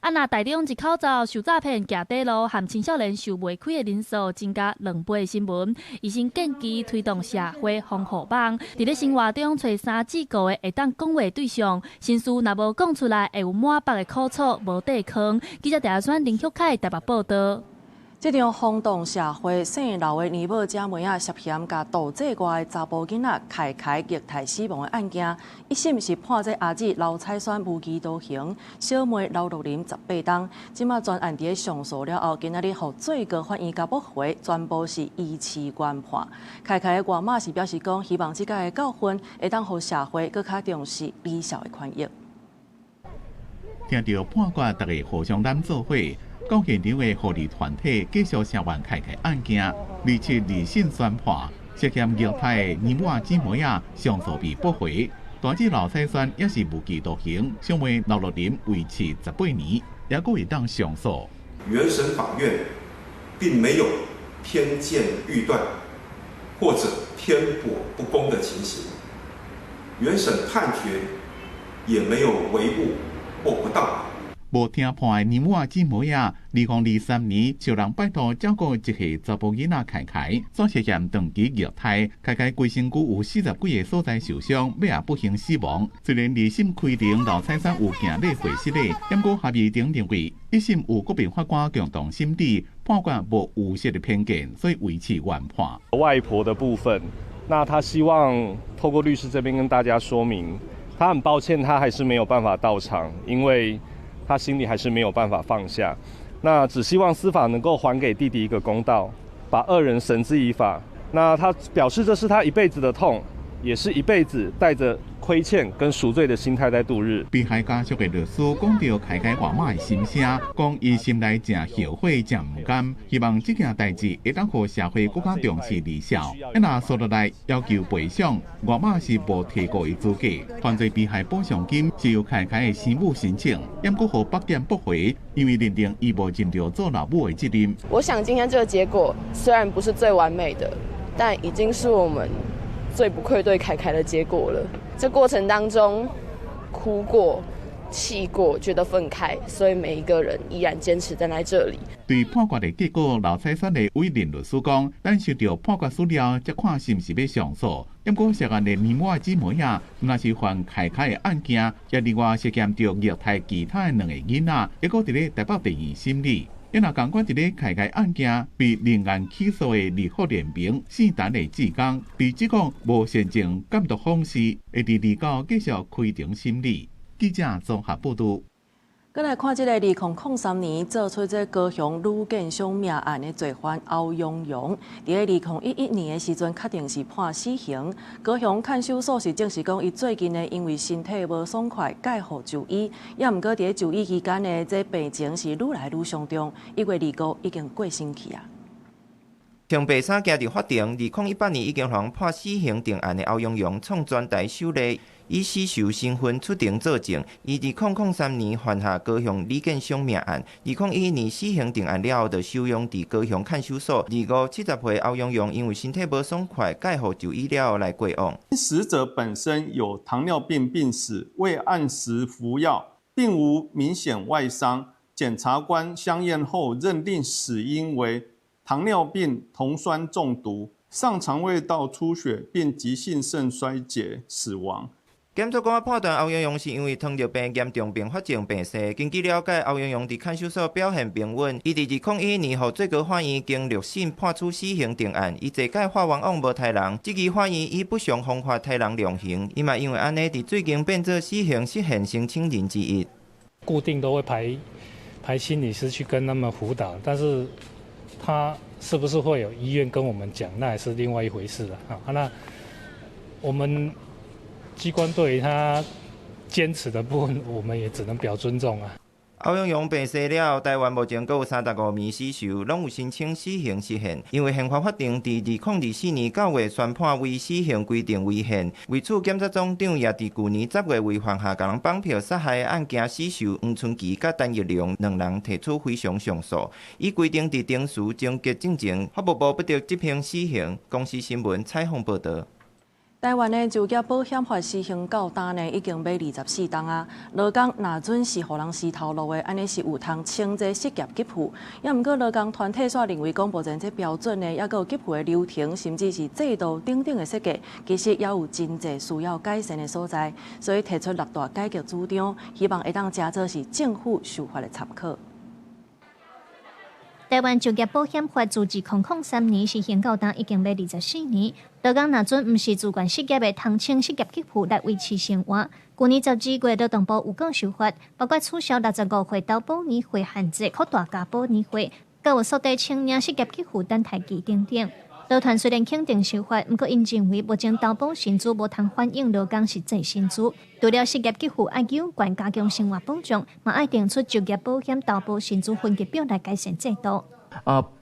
啊，若台中一口罩受詐騙、行短路和青少年受袂開的人數增加2倍的新聞，醫生建議推動社會防護網，佇咧生活中揣3至5個會當講話對象，心事若無講出來，會有滿腹的苦楚無地囥。記者鄭選林旭凱台北報道。這場轟動社會，姓劉的年母姐妹仔涉嫌共導致外的查埔囡仔凱凱虐待死亡的案件，一審是判這阿姊劉彩萱無期徒刑，小妹劉樂琳18冬。這馬全案佇咧上訴了後，今仔日予最高法院共駁回，全部是維持原判。凱凱的外媽是表示講，希望這擺的教訓會當予社會閣較重視兒少的權益。聽著判決，大家互相攬做伙。到現場的護理團體繼續聲援凱凱案件，27二審宣判，涉嫌虐待的年母姊妹仔上訴被駁回，大姊劉彩萱也是無期徒刑，小妹劉樂琳維持18年，也閣會當上訴。原審法院並沒有偏見預斷或者偏頗不公的情形，原審判決也沒有違誤或不當。無聽判的年母姊妹仔，2023年受人拜託照顧一歲查埔囡仔凱凱，煞涉嫌長期虐待，凱凱規身軀有40幾个所在受傷，尾仔不幸死亡。雖然二審開庭劉彩萱有行禮會失禮，毋過合議庭認為一審有國民法官共同審理，判決無預設的偏見，所以維持原判。外婆的部分，那他希望透過律師這邊跟大家說明，他很抱歉，他還是沒有辦法到場，因為他心裡還是沒有辦法放下，那只希望司法能夠還給弟弟一個公道，把惡人繩之以法。那他表示這是他一輩子的痛，也是一輩子帶着虧欠跟贖罪的心態在度日。被害家屬的律師講著凱凱外媽的心聲，講伊心內誠後悔、誠毋甘，希望這件代誌會當予社會閣較重視兒少。啊，若訴落來要求賠償，外媽是無提告的資格。犯罪被害補償金是由凱凱的生母申請，毋過予北檢駁回，因為認定伊無盡著做老母的責任。我想今天這個結果雖然不是最完美的，但已經是我們最不愧對凱凱的結果了。這過程當中，哭過、氣過，覺得憤慨，所以每一個人依然堅持站在這裡。對判決的結果，劉彩萱的委任律師講，等收著判決書了，才看是毋是欲上訴。毋過涉案的年母姊妹仔，若是犯凱凱的案件，也另外涉嫌著虐待其他的兩个囡仔，猶閣佇咧台北地院審理。伊若仝款佇咧凱凱案件被另案起訴的立法聯盟姓陳的志工，被指控無善盡監督方式，會佇29繼續開庭審理。記者綜合報導。閣來看這个2003年做出這高雄呂建祥命案的罪犯歐陽榮，佇咧2011年的時陣確定是判死刑。高雄看守所是證實講，伊最近呢因為身體無爽快，蓋予就醫。也毋過佇咧就醫期間呢，這病情是愈來愈傷重，1月25已經過身去啊。穿白衫行佇法庭，2018年已經予人判死刑定案的歐陽榮創全台首例，以死囚身份出庭作證。伊2003年犯下高雄李建祥命案，2011年死刑定案了後，就收容佇高雄看守所。25 70歲歐陽榮因為身體無爽快，蓋予就醫了後來過往。死者本身有糖尿病病史，未按時服藥，並無明顯外傷。檢察官相驗後認定死因為糖尿病酮酸中毒、上腸胃道出血並急性腎衰竭死亡。檢察官判斷歐陽榮是因為糖尿病嚴重併發症病逝。根據了解，歐陽榮佇看守所表現平穩。伊佇2011年予最高法院經六審判處死刑定案。伊坐解發冤枉無刣人，質疑法院以不祥方法刣人量刑。伊嘛因為按呢，佇最近變做死刑實現申請人之一。固定都會排心理師去跟他們輔導，但是他是不是會有意願跟我們講，那也是另外一回事了啊。那我們機關對於他堅持的部分，我們也只能表尊重啊。歐陽榮病逝了後，台灣目前閣有35名死囚，攏有申請死刑實現。因為憲法法定佇2024年9月宣判為死刑規定違憲，為此檢察總長也佇舊年10月為犯下共人綁票殺害的案件死囚黃春琪佮陳玉龍兩人提出非常上訴，以規定佇程序終結進前，法務部不得執行死刑。公視新聞採訪報導。台灣的就業保險法施行到今呢，已經欲24冬啊。勞工若準是予人辞頭路的，按呢是有通請這失業給付。也毋過勞工團體煞認為講，目前這標準呢，抑閣有給付的流程，甚至是制度等等的設計，其實也有真濟需要改善的所在，所以提出六大改革主張，希望會當成做是政府修法的參考。台灣就業保險法自2003年實行到今，已經欲24年。勞工若準毋是自願失業的，通請失業給付來維持生活。舊年12月，勞動部有閣修法，包括取消65歲投保年歲限制，擴大加保年歲，閣有縮短請領失業給付等待期等等。勞團雖然肯定修法，毋過𪜶認為目前投保薪資無通反映勞工實際薪資。除了失業給付愛有權加強生活保障，嘛愛定出就業保險投保薪資分級表來改善制度。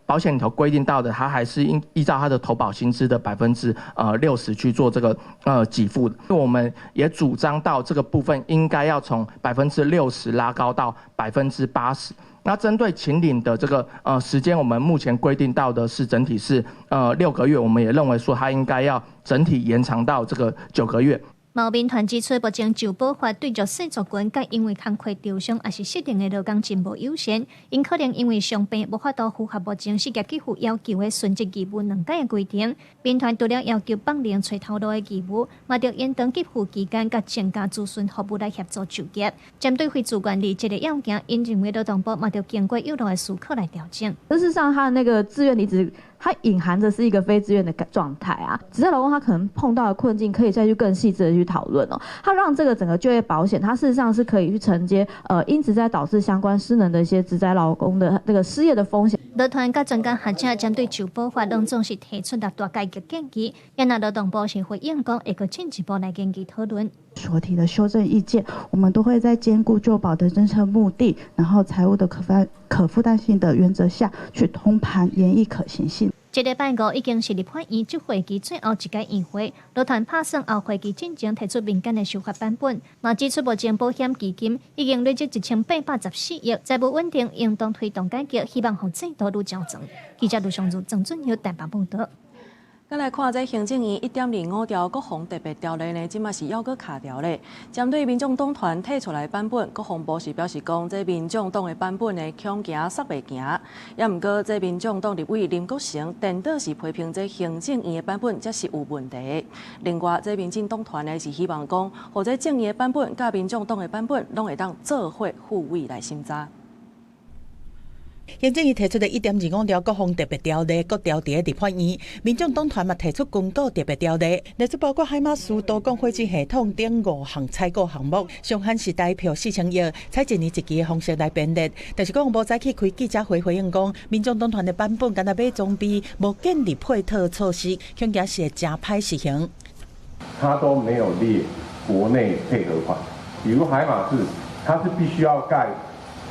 保險裡頭規定到的，它還是應依照它的投保薪資的60%去做這個給付。我們也主張到這個部分應該要從60%拉高到80%。那針對請領的這個時間，我們目前規定到的是整體是6個月，我們也認為說它應該要整體延長到這個9個月。嘛有民團指出，目前就保法對弱勢族群，佮因為工課受傷抑是失能的勞工真無友善，𪜶可能因為傷病無法度符合目前失業給付要求的殉職義務兩改的規定。民團除了要求放寬揣頭路的義務，嘛著延長給付期間，佮增加諮詢服務來協助就業。針對非自願離職的要件，𪜶認為勞動部嘛著經過有路的思考來調整。事實上，他的那個自願離職，它隱含着是一個非自願的狀態啊。職災勞工他可能碰到的困境，可以再去更細緻的去討論哦。他讓這個整個就業保險，它事實上是可以去承接因職災導致相關失能的一些職災勞工的這個失業的風險。勞團佮專家學者針對就保法，攏總是提出六大改革建議。也若勞動部是回應講，會閣進一步來研究討論。所提的修正意見，我們都會在兼顧就保的政策目的，然後財務的可負擔性的原則下去通盤研議可行性。這禮拜五已經是立法院這會期最後一屆院會，勞團拍算後會期進前提出民間的修法版本，嘛指出目前保險基金已經累積1814億，財務穩定，應當推動改革，希望予制度愈周全。記者盧尚如、鄭俊耀台北報導。再來看這行政院1.25條國防特別條例呢，這馬是猶閣卡條咧。針對民眾黨團提出來版本，國防部是表示講，這民眾黨的版本呢，恐驚煞袂行。也毋過，這民眾黨立委林國成顛倒是批評這行政院的版本才是有問題。另外，這民進黨團呢是希望講，予這政院的版本佮民眾黨的版本攏會當做伙付委來審查。行政院提出的1.25條國防特別條例，閣調佇立法院。民眾黨團嘛提出軍購特別條例，列出包括海馬斯多管火箭系統等五項採購項目，上限是台票4000億，採一年一期的方式來編列。但是國防部早起開記者會回應講，民眾黨團的版本干焦買裝備，無建立配套措施，恐驚是會誠歹實行。他都沒有列國內配合款，比如海馬斯，它是必須要蓋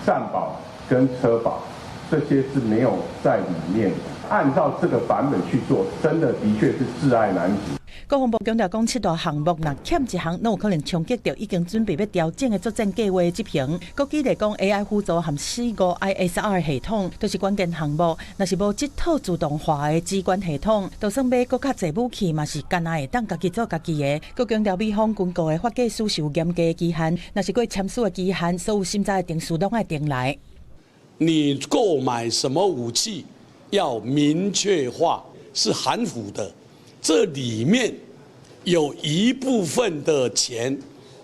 戰堡跟車堡，這些是沒有在裡面的。按照這個版本去做，真的的確是窒礙難行。國防部強調講，七大項目若欠一項，攏有可能衝擊著已經準備欲調整的作戰計劃執行。閣舉例講，AI 輔助和45 ISR 系統都是關鍵項目，若是無這套自動化的指揮系統，就算買閣較濟武器，嘛是干焦會當家己做家己的。閣強調，美方軍購的法制書是有嚴格的期限，若是過簽署的期限，所有審查的程序攏愛重來。你購買什麼武器要明確化，是含糊的。這裡面有一部分的錢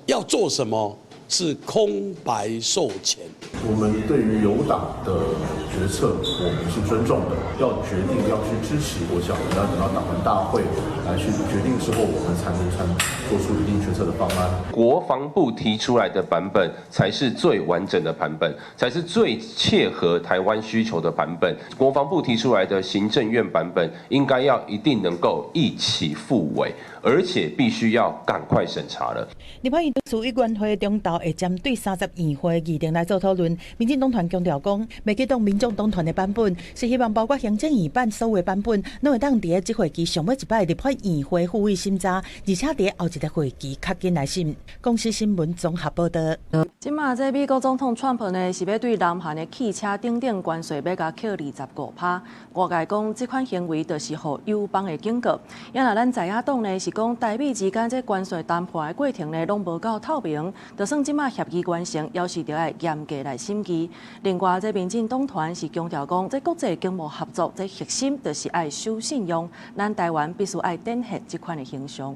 要做什麼？是空白授權。我們對於友黨的決策，我們是尊重的。要決定要去支持，我想我們要等到黨團大會來去決定之後，我們才能做出一定決策的方案。國防部提出來的版本才是最完整的版本，才是最切合台灣需求的版本。國防部提出來的行政院版本，應該要一定能夠一起復委，而且必須要趕快審查了。立法院董事委員會中晝會針對30議會議程來做討論。民進黨團強調講，袂激動民眾黨團的版本，是希望包括行政院版所有版本，攏會當佇這會期上尾一擺立法院會付委審查，而且佇後一个會期較緊來審。公視新聞綜合報導。這馬這美國總統川普呢，是欲對南韓的汽車等等關稅欲共扣25%。外界講這款行為就是予友邦的警告。也若咱在野黨呢，是講台美之間這關稅談判的過程呢，攏無夠透明，就算這馬協議完成，猶是著愛嚴格來審議。另外，這民進黨團是強調講，這國際經貿合作這核心就是愛守信用，咱台灣必須愛展現這款的形象。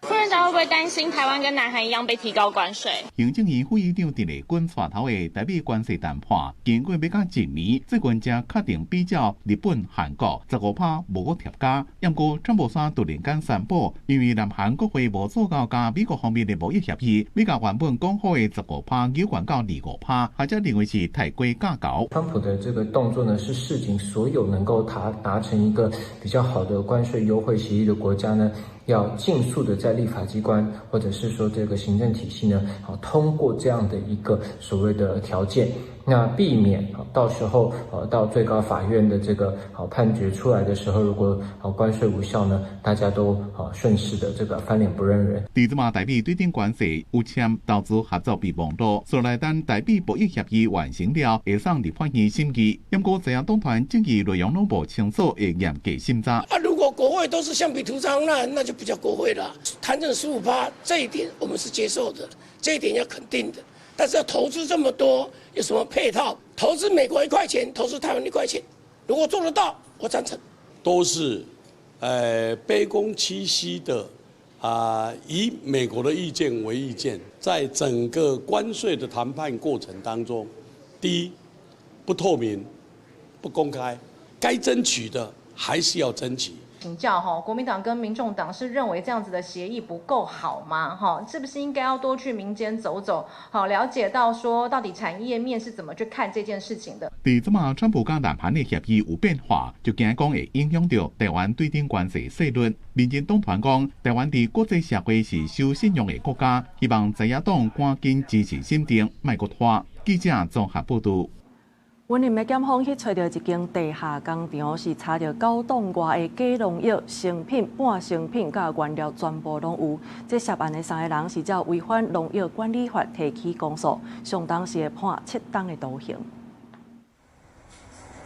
副院長會不會擔心台灣跟南韓一樣被提高關稅？行政院副院長鄧麗君帶頭的台美關稅談判，經過欲到一年，最近才確定比照日本、韓國15%無閣疊加。毋過川普山突然間宣布，因為南韓國會無做到佮美國方面的貿易協議，欲共原本講好的15%調懸到25%，或者認為是太過價高。川普的這個動作呢，是示警所有能夠達成一個比較好的關稅優惠協議的國家呢，要盡速的在立法機關或者是說這個行政體系呢，好通過這樣的一個所謂的條件，那避免到時候到最高法院的這個好判決出來的時候，如果好關稅無效呢，大家都好順勢的這個翻臉不認人。佇這馬台美對等關稅有簽投資合作備忘錄，所來等台美貿易協議完成了，會送立法院審議。毋過在野黨團爭議內容攏無清楚，會嚴格審查。啊，如果國會都是橡皮圖章，那就不叫國會了。談成15%，這一點我們是接受的，這一點要肯定的。但是要投資這麼多，有什麼配套？投資美國1塊錢，投資台灣1塊錢，如果做得到，我贊成。都是，卑躬屈膝的，以美國的意見為意見，在整個關稅的談判過程當中，第一，不透明、不公開，該爭取的還是要爭取。請教哈，國民黨跟民眾黨是認為這樣子的協議不夠好嗎？哈，是不是應該要多去民間走走，好了解到說到底產業面是怎麼去看這件事情的？佇這馬川普佮南韓的協議有變化，就驚講會影響著台灣對等關稅稅率。民進黨團講，台灣佇國際社會是守信用的國家，希望在野黨趕緊支持審定，莫閣拖。記者綜合報導。雲林的檢方去揣著一間地下工廠，是查著9噸外的假農藥成品、半成品佮原料全部攏有。這涉案的三个人是照違反農藥管理法提起公訴，上重是會判7冬的徒刑。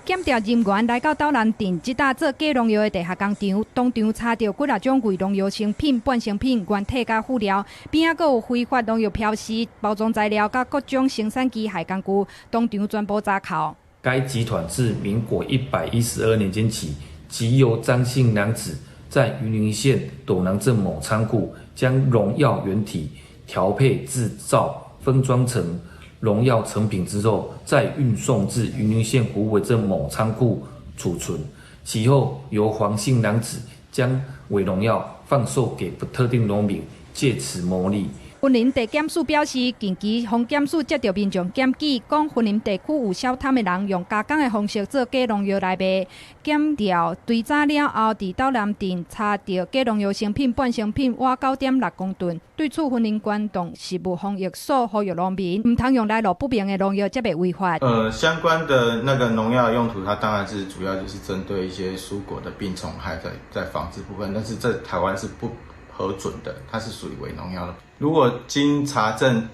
檢調人員來到斗南鎮這搭做假農藥的地下工廠，當場查著幾若種偽農藥成品、半成品、原體佮輔料，邊仔閣有非法農藥標示、包裝材料佮各種生產機械工具，當場全部查扣。該集團自民國112年間起，即由張姓男子在雲林縣斗南鎮某倉庫，將農藥原體調配製造、分裝成農藥成品之後，再運送至雲林縣虎尾鎮某倉庫儲存，其後由黃姓男子將偽農藥販售給不特定農民，借此牟利。雲林地檢署表示，近期防檢署接到民眾檢舉，講雲林地區有小貪的人用加工的方式做假農藥來賣，檢調追查了後，佇斗南鎮查著假農藥成品半成品倚9.6公噸，對此雲林縣動植物防疫所呼籲農民，毋通用來路不明的農藥，才袂違法。相關的那個農藥用途，它當然是主要就是針對一些蔬果的病蟲害在防治部分，但是在台灣是不核准的，它是屬於偽農藥的。如果經查證，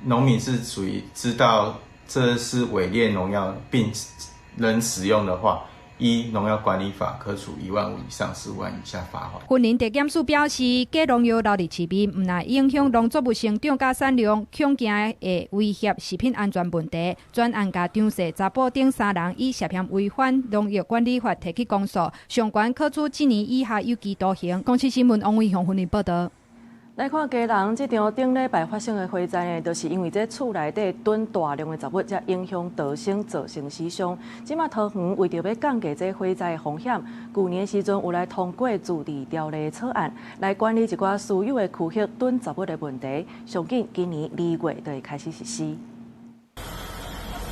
農民是屬於知道這是偽劣農藥並仍使用的話，依農藥管理法可處1萬5以上10萬以下罰鍰。雲林地檢署表示，假農藥流入市面，毋但影響農作物成長佮產量，恐驚會威脅食品安全問題。專案共張姓查埔等三人以涉嫌違反農藥管理法提起公訴，上懸可處7年以下有期徒刑。公視新聞王偉雄雲林報導。來看基隆這場頂禮拜發生的火災呢，就是因為這厝內底囤大量的雜物，才影響逃生，造成死傷。這馬桃園為著欲降低這火災的風險，舊年時陣有來通過自治條例草案，來管理一寡私有的區域囤雜物的問題。上緊今年2月就會開始實施。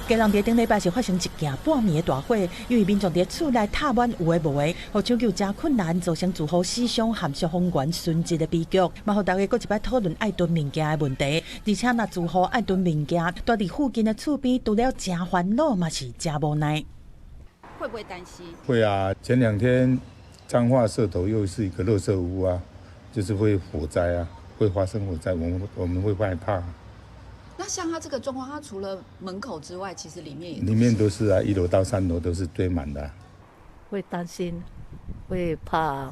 基隆佇頂禮拜是發生一件半暝的大火，因為民眾佇厝內疊滿有的無的，予搶救誠困難，造成住戶死傷和消防員殉職的悲劇。嘛，予大家閣一擺討論愛囤物件的問題。而且，若住戶愛囤物件，蹛佇附近的厝邊，除了誠煩惱，嘛是誠無奈。會不會擔心？會啊，前兩天彰化社頭又是一個垃圾屋啊，就是會火災啊，會發生火災，我們會害怕。那像他這個狀況，他除了門口之外，其實裡面也裡面都是啊，1樓到3樓都是堆滿的。會擔心，會怕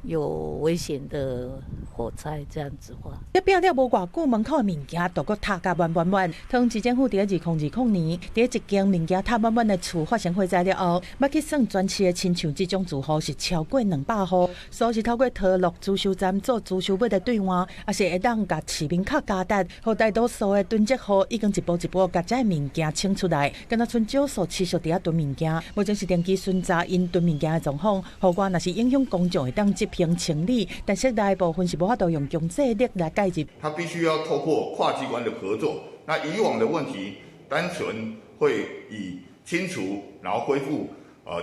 有危險的火災這樣子話。這變了無偌久，門口的物件都閣疊甲滿滿滿。桃園市政府佇2020年，佇一間物件疊滿滿的厝發生火災了後，欲去算全市的親像這種住戶是超過200戶，所以是透過桃樂資收站做資收物的兌換，抑是會當共市民較加值，予大多數的囤積戶已經一步一步共這物件清出來，敢若賰少數持續佇遐囤物件，目前是定期巡查𪜶囤物件的狀況，予外若是影響公眾會當執行清理，但室內部分是無法度用強制力來介入。他必須要透過跨機關的合作。那以往的問題，單純會以清除，然後恢復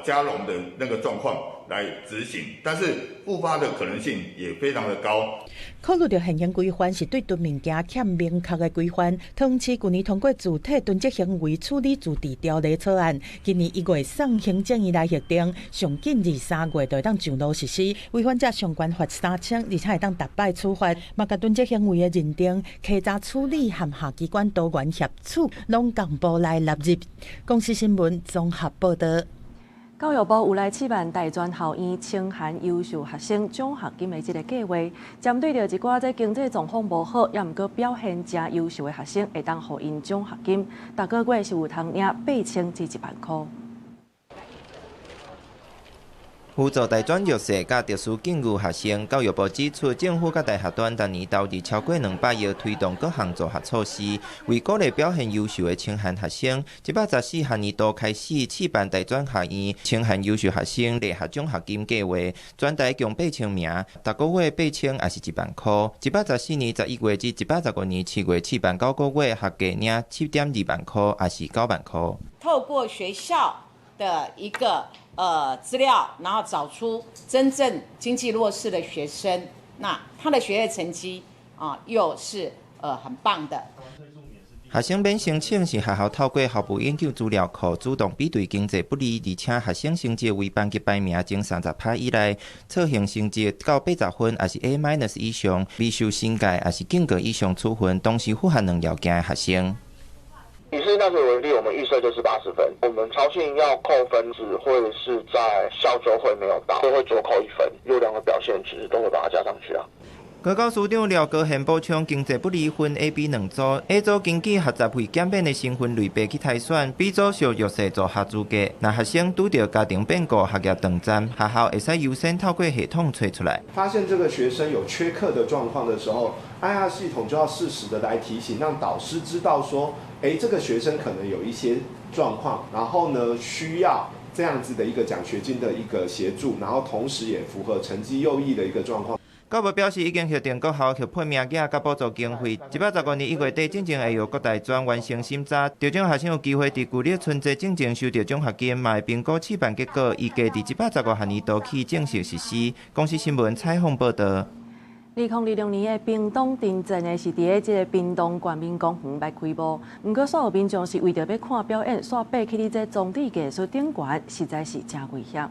加容的那個狀況來執行，但是復發的可能性也非常的高。考慮著現行規範是對囤物件欠明確的規範，桃園市舊年通過自體囤積行為處理自治條例草案，今年1月送行政院來核定，上緊2、3月就會當上路實施。違反者上懸罰3000，而且會當逐擺處罰。嘛，共囤積行為的認定、稽查處理和下機關多元協處，攏同步來納入。公視新聞綜合報導。教育部有來試辦大專校院清寒優秀學生獎學金的這个計畫，針對著一寡這經濟狀況無好，猶毋過表現誠優秀的學生，會當予𪜶獎學金，逐個月是有通領8000至1萬箍。輔助大專弱勢佮特殊境遇學生，教育部指出，政府佮大學端逐年投入超過200億，推動各項助學措施，為鼓勵表現優秀的清寒學生，114學年度開始試辦大專學院清寒優秀學生聯合獎學金計劃，全台共8000名，逐個月8000抑是1萬箍。114年11月至115年7月試辦9個月，合計領7.2萬箍，抑是9萬箍。透過學校的一個資料，然後找出真正經濟弱勢的學生，那他的學業成績啊，又是很棒的。學生免申請是學校透過校務研究資料庫主動比對經濟不利，而且學生成績為班級排名前30趴以內，測評成績到80分，抑是 A minus 以上，未受申誡抑是警告以上處分，同時符合兩要件的學生。以世新大學為例，我們預設就是80分。我們超信要扣分，只會是在校周會沒有到，都會酌扣1分。優良的表現其實都會把它加上去啊。高教司長廖國賢補充，經濟不利分 A、B 兩組，A 組根據學雜費減免的成分類別去篩選，B 組屬弱勢助學資格。若學生拄著家庭變故、學業斷層，學校會使優先透過系統揣出來。發現這個學生有缺課的狀況的時候， IR 系統就要適時的來提醒，讓導師知道說，欸，這個學生可能有一些狀況，然後呢需要這樣子的一個獎學金的一個協助，然後同時也符合成績優異的一個狀況。教育表示已經核定各校核批名額佮補助經費，115年1月底進前會由國大專完成審查，得獎學生有機會佇舊曆春節進前收到獎學金，嘛會評估試辦結果，預計佇115學年度起正式實施。公視新聞採訪報導。2026年的屏東燈節呢，是佇咧這個屏東縣民公園來開幕。毋過，所有民眾是為著欲看表演，煞爬去佇這裝置藝術頂懸，實在是誠危險。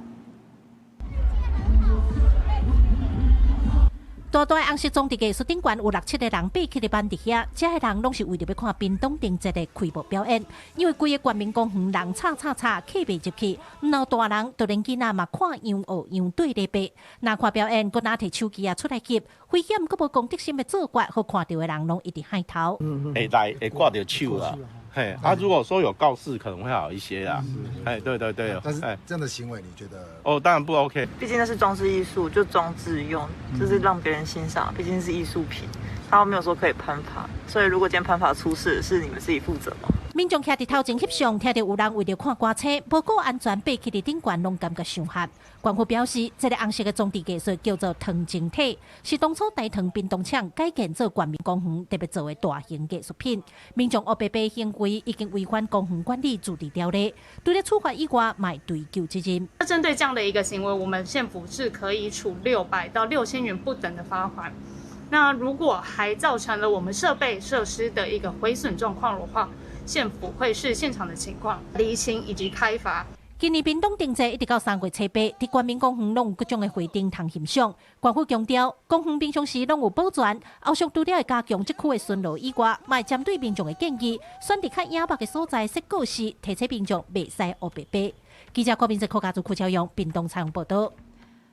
大大紅色裝置藝術頂懸有六七个人爬起來挽佇遐，遮个人攏是為著欲看屏東燈節的開幕表演。因為規个縣民公園人吵吵吵，客袂入去，毋但大人，就連囡仔嘛看樣學樣對咧爬。若看表演，閣若提手機仔出來翕，危險閣無公德心的做法，予看著的人攏一直害頭。會來會掛著手啦，嘿，啊，如果說有告示可能會好一些啦，哎，對對對，但是這樣的行為你覺得？哦，當然不 OK。畢竟那是裝置藝術，就裝置用，就是讓別人欣賞，畢竟是藝術品，他沒有說可以攀爬，所以如果今天攀爬出事，是你們自己負責嗎？民眾徛佇頭前翕相，聽著有人為著看歌星，無顧安全爬去佇頂懸，攏感覺傷嚇。縣府表示，這个紅色的裝置藝術叫做糖晶體，是當初大糖屏東廠改建做縣民公園特別做的大型藝術品。民眾烏白爬行為已經違反公園管理自治條例，除了處罰以外，嘛會追究責任。那針對這樣的一個行為，我們縣府是可以處600到6000元不等的罰款。那如果還造成了我們設備設施的一個毀損狀況的話，縣府會視現場的情況釐清以及開罰。今年屏東燈節一直到3月初8，佇縣民公園攏有各種的花燈通欣賞。縣府強調，公園平常時攏有保全，後續除了會加強這區的巡邏以外，嘛會針對民眾的建議，選佇較隱密的所在設告示，提醒民眾袂使烏白爬。記者郭明哲、柯家祖、柯超勇，屏東採訪報導。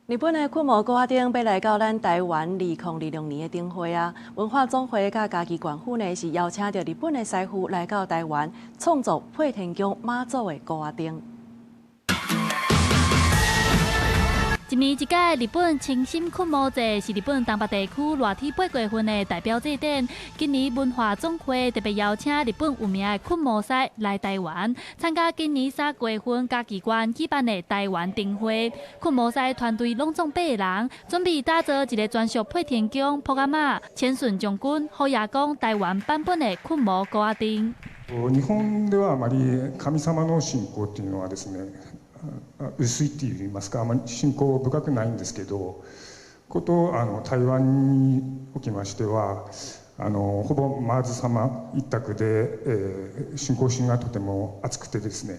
日本的驅魔鼓仔燈欲來到咱台灣2026年的燈會啊！文化總會佮嘉義縣府呢是邀請著日本的師傅來到台灣創作配天宮媽祖的鼓仔燈。一年一屆日本青森驅魔節是日本東北地區熱天八月份的代表祭典。今年文化總會特別邀請日本有名的驅魔師來台灣參加今年3月份嘉義縣舉辦的台灣燈會。驅魔師團隊攏總八个人，準備打造一个專屬配天宮卜仔媽、千順將軍、虎爺公台灣版本的驅魔鼓仔燈。日本ではあまり神様の信仰っていうのはですね、薄いって言いますか、あまり信仰深くないんですけど、こと台湾におきましては、ほぼ媽祖様一択で、信仰心がとても厚くてですね。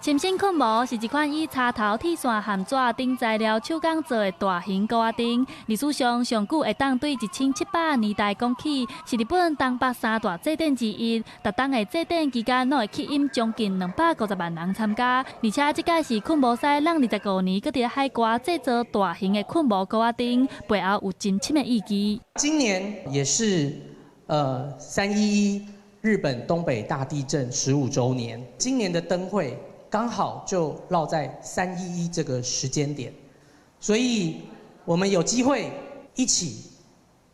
深森驅魔是一款以插頭、鐵線和紙等材料手工做的大型鼓仔燈，歷史上上久會當對1700年代講起，是日本東北三大祭典之一。逐冬的祭典期間，攏會吸引將近250萬人參加。而且這屆是驅魔師攏25年，閣佇海外製造大型的驅魔鼓仔燈，背後有真深的意義。今年也是3·11日本東北大地震15週年，今年的燈會剛好就落在3·11這個時間點，所以我們有機會一起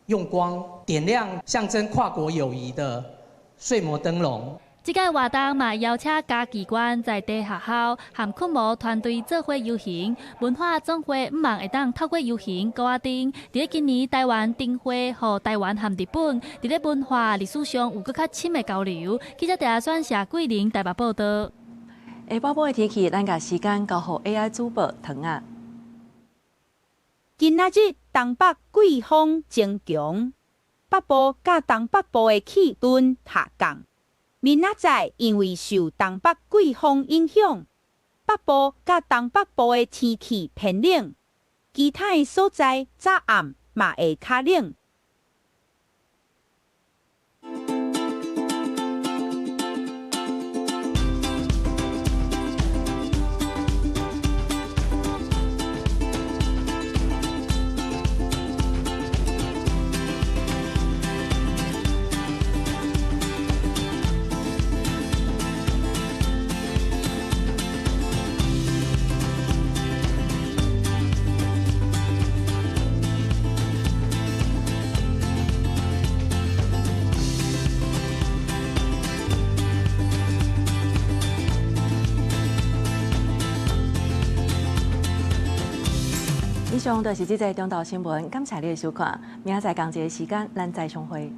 用光點亮象徵跨國友誼的睡魔燈籠。這屆活動嘛邀請嘉義縣在地學校和驅魔團隊做伙遊行，文化總會向望會當透過遊行鼓仔燈，佇今年台灣燈會，予台灣和日本佇咧文化歷史上有閣較深的交流。記者鄭阿選、謝桂玲台北報導。下晡晡的天氣，咱共時間交予 AI 主播唐仔。今仔日東北季風增強，北部佮東北部的氣溫下降。明仔載因為受東北季風影響，北部佮東北部的天氣偏冷，其他的所在早暗嘛會較冷。上就是這節中晝新聞，感謝你的收看，明仔載仝一个時間，咱再相會。